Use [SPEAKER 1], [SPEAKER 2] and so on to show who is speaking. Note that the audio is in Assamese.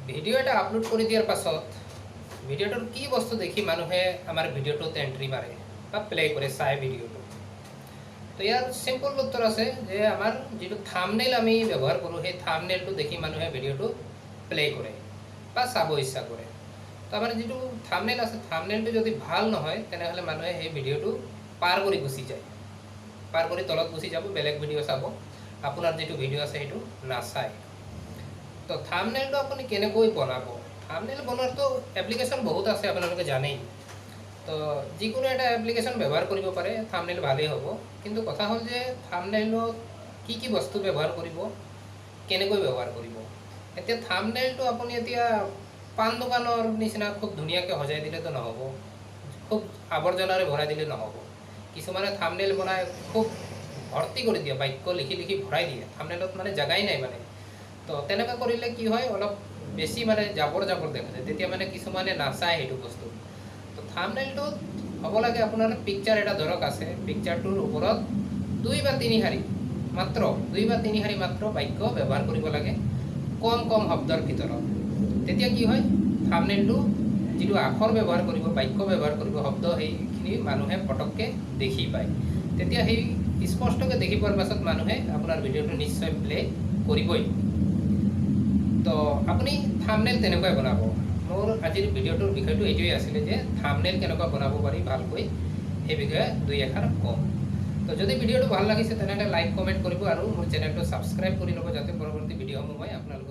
[SPEAKER 1] ভিডিঅ' এটা আপলোড কৰি দিয়াৰ পাছত ভিডিঅ'টোৰ কি বস্তু দেখি মানুহে আমাৰ ভিডিঅ'টোত এণ্ট্ৰি মাৰে বা প্লে কৰে, চায় ভিডিঅ'টো? তো ইয়াৰ চিম্পল উত্তৰ আছে যে আমাৰ যিটো থামনেইল আমি ব্যৱহাৰ কৰোঁ, সেই থামনেইলটো দেখি মানুহে ভিডিঅ'টো প্লে কৰে বা চাব ইচ্ছা কৰে। তো আমাৰ যিটো থামনেইল আছে, থামনেইলটো যদি ভাল নহয়, তেনেহ'লে মানুহে সেই ভিডিঅ'টো পাৰ কৰি গুচি যায়, পাৰ কৰি তলত গুচি যাব, বেলেগ ভিডিঅ' চাব, আপোনাৰ যিটো ভিডিঅ' আছে সেইটো নাচায়। তো থামনেইলটো আপুনি কেনেকৈ বনাব? থামনেইল বনোৱাৰতো এপ্লিকেশ্যন বহুত আছে, আপোনালোকে জানেই। তো যিকোনো এটা এপ্লিকেশ্যন ব্যৱহাৰ কৰিব পাৰে, থামনেইল ভালেই হ'ব। কিন্তু কথা হ'ল যে থামনেইলত কি কি বস্তু ব্যৱহাৰ কৰিব, কেনেকৈ ব্যৱহাৰ কৰিব। এতিয়া থামনেইলটো আপুনি এতিয়া পাণ দোকানৰ নিচিনা খুব ধুনীয়াকৈ সজাই দিলেতো নহ'ব, খুব আৱৰ্জনাৰে ভৰাই দিলে নহ'ব। কিছুমানে থামনেইল বনাই খুব ভৰ্তি কৰি দিয়ে, বাক্য লিখি লিখি ভৰাই দিয়ে থামনেইলত, মানে জেগাই নাই মানে। তো তেনেকুৱা কৰিলে কি হয়, অলপ বেছি মানে জাবৰ জাবৰ দেখা যায়, তেতিয়া মানে কিছুমানে নাচায় সেইটো বস্তু। তো থামনেইলটোত হ'ব লাগে আপোনাৰ পিকচাৰ এটা ধৰক আছে, পিকচাৰটোৰ ওপৰত দুই বা তিনি শাৰী মাত্ৰ, দুই বা তিনি শাৰী মাত্ৰ বাক্য ব্যৱহাৰ কৰিব লাগে, কম কম শব্দৰ ভিতৰত। তেতিয়া কি হয়, থামনেইলটো যিটো আখৰ ব্যৱহাৰ কৰিব, বাক্য ব্যৱহাৰ কৰিব, শব্দ, সেইখিনি মানুহে পটককৈ দেখি পায়। তেতিয়া সেই স্পষ্টকৈ দেখি পোৱাৰ পাছত মানুহে আপোনাৰ ভিডিঅ'টো নিশ্চয় প্লে কৰিবই। তো আপুনি থামনেইল তেনেকুৱাই বনাব। মোৰ আজিৰ ভিডিঅ'টোৰ বিষয়টো এইটোৱেই আছিলে যে থামনেইল কেনেকুৱা বনাব পাৰি ভালকৈ, সেই বিষয়ে দুই এষাৰ ক'ম। তো যদি ভিডিঅ'টো ভাল লাগিছে, তেনেহ'লে লাইক, কমেণ্ট কৰিব আৰু মোৰ চেনেলটো ছাবস্ক্ৰাইব কৰি ল'ব, যাতে পৰৱৰ্তী ভিডিঅ'সমূহ মই আপোনালোকৰ